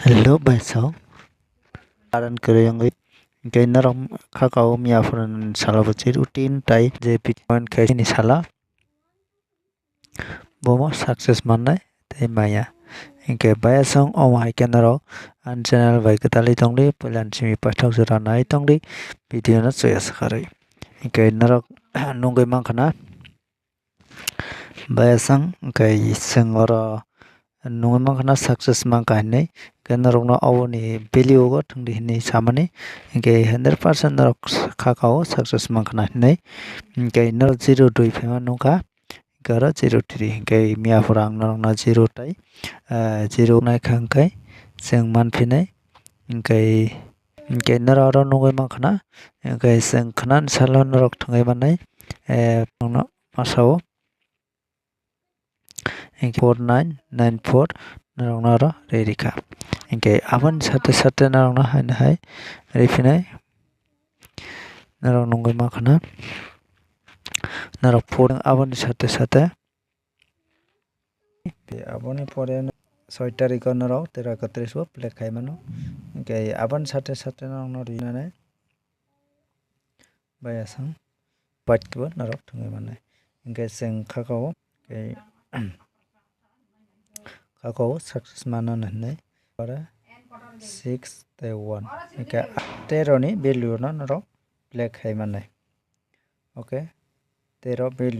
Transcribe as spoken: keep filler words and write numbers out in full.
Hello, baisong. Aran kwrwi wngwi. Hwnkhe norok kha kao miya phuru salo bo chi routine tai je bitcoin khai ni sala. Bomo success mannai tei maya. Hwnkhe baisong omo hai khe norok ani channel bai kwtalwi tongdi, puila ni simi paithak jora nai tongdi, video no chuya swkarwi. Hwnkhe norok nugwi mankha na. Bayasang hwnkhe chwng oro nugwi mankha na success mankha hinwi, hwnkhe norokno oboni value o thwngdi hinwi samani, hwnkhe hundred percent norok kha kao success mankha na hinwi, hwnkhe norok zero dui phaima nukha, hwnkhe oro zero three, hwnkhe miya phuru ang norokno zero tai, ah, zero naikha hwnkhe chwng manphinai, hwnkhe, hwnkhe norok oro nugwi mankha na, hwnkhe chwng khwnani salo norok thwngwi mannai, eh, masa o. Hwnkhe four nine nine four norokno oro ri rikha. Hwnkhe aboni sate sate norokno haino hai riphinai norok nugwi mankha na norok four aboni sate sate. Aboni pore soi tarikh o norok tero ekatris o play khai mano. Hwnkhe aboni sate sate norokno rinani. Bayasang white kebo norok thwngwi mannai. Hwnkhe chwng kha kao, tei kha kao success mano hinwi oro six tei one. Hwnkhe tero ni value no norok play khai mannai. Okay, tero value.